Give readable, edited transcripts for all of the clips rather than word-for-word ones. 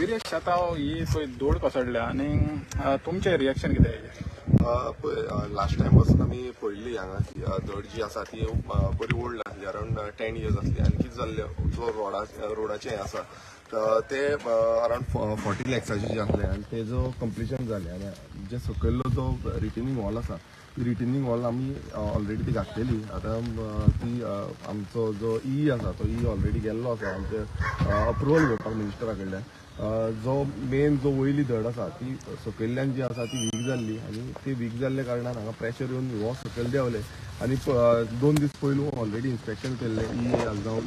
विरेश, आतां ही पळय धूळ कोसळ्ळ्या आनी तुमचें रिएक्शन कितें हेजेर? पळय, लास्ट टायम पासून आमी पळयल्ली हांगा की धड जी आसा ती बरी ओल्ड आसली, अरावंड 10 इयर्स आसली. आनी कितें जाल्लें, जो रोडाचें हें आसा ते अरावंड 40 लॅक्साचे जे आसले आनी तेजो कंप्लिशन जालें. आनी जे सकयल्लो जो रिटेनिंग वॉल आसा, ती रिटेनिंग वॉल आमी ऑलरेडी ती घातलेली. आतां ती आमचो जो ई आसा, तो ई ऑलरेडी गेल्लो आसा आमचे अप्रुवल घेवपाक मिनिस्टरा कडल्यान. जो मेन जो वयली धड आसा, ती सकयल्ल्यान जी आसा ती वीक जाल्ली आनी ती वीक जाल्ल्या कारणान हांगा प्रेशर येवन हो सकयल देंवले. आनी 2 दीस पयलू ऑलरेडी इन्स्पेक्शन केल्लें. ई जावं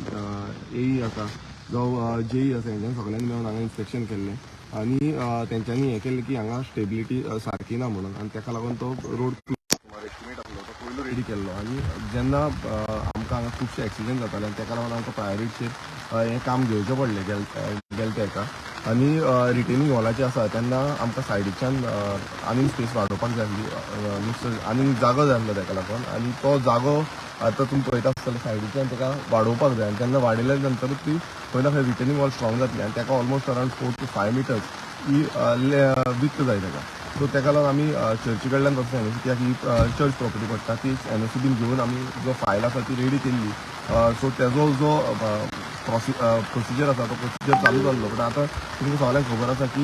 एई आसा, जावं जेई आसा, हेंच्यान सगळ्यांनी मेळून हांगा इन्स्पेक्शन केल्लें आनी तेंच्यांनी हें केलें की हांगा स्टेबिलिटी सारकी ना म्हणून. आनी तेका लागून तो रोड सुमार एस्टिमेट आसलो तो पयलू रेडी केल्लो. आनी जेन्ना आमकां हांगा खुबशे एक्सिडंट जाताले आनी तेका लागून आमकां प्रायोरिटीचेर हें काम घेवचें पडलें गेल गेले तेका. आनी रिटेनिंग वॉलाचें आसा तेन्ना आमकां सायडीच्यान आनीक स्पेस वाडोवपाक जाय आसली, मीन्स आनीक जागो जाय आसलो तेका लागून. आनी तो जागो आतां तुमी पळयता आसतले, सायडीच्यान तेका वाडोवपाक जाय. आनी तेन्ना वाडयल्या नंतरूच ती खंय ना खंय रिटेनिंग वॉल स्ट्रॉंग जातली. आनी तेका almost around 4 to 5 meters he width जाय तेका. सो तेका लागून आमी चर्ची कडल्यान पासून एनओसी, कित्याक ही चर्च प्रॉपर्टी पडटा, ती एनओसी बीन घेवन आमी जो फायल आसा ती रेडी केल्ली. सो तेजो जो प्रोसिजर आसा तो प्रोसिजर चालू जाल्लो. बट आतां तुमकां सगळ्यांक खबर आसा की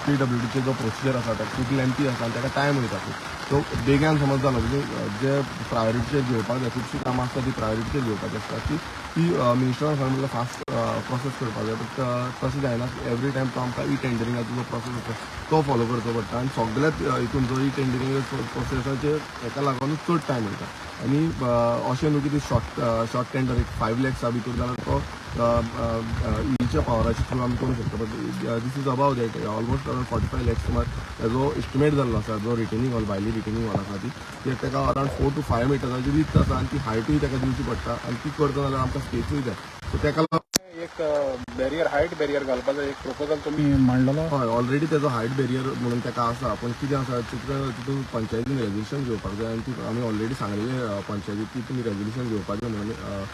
पीडब्ल्यूडीचे जो प्रोसिजर आसा ताका खूब लेंथी आसा आनी ताका टायम वयता खूब. सो बेगान समज जालो म्हणजे जे प्रायोरिटीचेर घेवपाक जाय, खुबशीं कामां आसता ती प्रायोरिटीचेर घेवपाची आसता, ती ती मिनिस्टरान सांगलें म्हणल्यार फास्ट प्रोसेस करपाक जाय. बट तशें जायना. एवरी टायम तो आमकां ई टेंडरिंगाचो जो प्रोसेस आसा तो फॉलो करचो पडटा. आनी सगल्याच हितून जो ई टेंडरिंग प्रोसेसाचेर हेका लागूनच चड टायम वयता. आनी अशें न्हू की ती शॉर्ट शॉर्ट टेंडर एक 5 लॅक्सा भितर जाल्यार तो ईच्या पावराच्या थ्रू आमी करूंक शकता, but this is above that, almost around 45 lakhs सुमार तेजो एस्टिमेट जाल्लो आसा. जो रिटेनिंग वॉल, भायली रिटेनिंग वॉल आसा ती तेका अरावंड 4 टू 5 मिटर्साची विड्थ आसा आनी ती हायटूय तेका दिवची पडटा. आनी ती करता जाल्यार आमकां स्पेसूय जाय. सो तेका लागून एक बॅरियर, हायट बॅरियर घालपाचो एक प्रपोजल तुमी मांडलेलो. हय, ऑलरेडी तेजो हायट बॅरियर म्हणून तेका आसा. पूण कितें आसा, तितून पंचायतीन रेजोल्युशन घेवपाक जाय आनी ती आमी ऑलरेडी सांगलेलें पंचायतीक की तुमी रेजोल्युशन घेवपाचें म्हणून.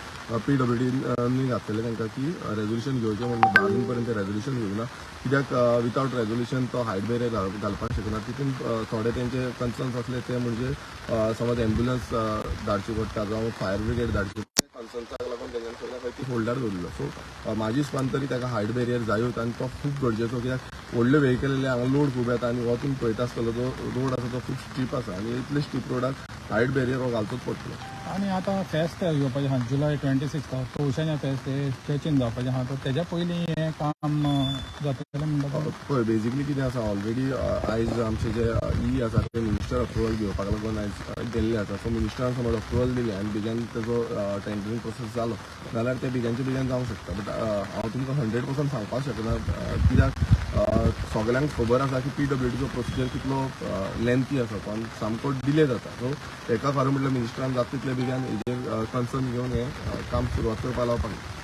पीडब्ल्यूडीन घातलेलें तांकां की रेजोल्युशन घेवचें म्हणून. अजून पर्यंत रेजोल्युशन घेवना, कित्याक वितावट रेजोल्युशन तो हायट बॅरियर घालपाक शकना. तितून थोडे तेंचे कन्सर्न्स आसले, ते म्हणजे समज एम्ब्युलन्स धाडची पडटा जावं फायर ब्रिगेड धाडची, कन्सर्न्साक लागून तेंच्यांनी सगळ्या खंय ती होल्डार दवरिल्लो. सो म्हाजी हिसपान तरी ताका हायट बॅरियर जायूच आनी तो खूब गरजेचो, कित्याक व्हडले व्हेकल येयले हांगा लोड खूब येता. आनी हो तुमी पळयता आसतलो, जो रोड आसा तो खूब स्टीप आसा आनी इतले स्टीप रोडाक हायट बॅरियर हो घालचोच पडटलो. आनी आतां फेस्त येवपाचें आहा, जुलय 26, तवशाच्या फेस्त हे चर्चीन जावपाचें आहा, तर तेज्या पयलीं हें काम जातलें म्हणटा तो? पळय, बेजिकली कितें आसा, ऑलरेडी आयज आमचे जे ई आसा ते मिनिस्टर अप्रुवल घेवपाक लागून आयज गेल्ले आसा. सो मिनिस्टरान समज अप्रुवल दिलें आनी बेगीन तेजो टेंडरींग प्रोसेस जालो जाल्यार ते बेगानचे बेगीन जावंक शकता. बट हांव तुमकां 100% सांगपाक शकना, कित्याक सगल्यांक खबर आसा की पीडब्ल्यूडीचो प्रोसिजर कितलो लेंथी आसा तो आनी सामको डिले जाता. सो तेका खरें म्हटल्यार मिनिस्टरान जाता तितले बेगीन हेजेर कन्सर्न घेवन हें काम सुरवात करपाक लावपाक जाय.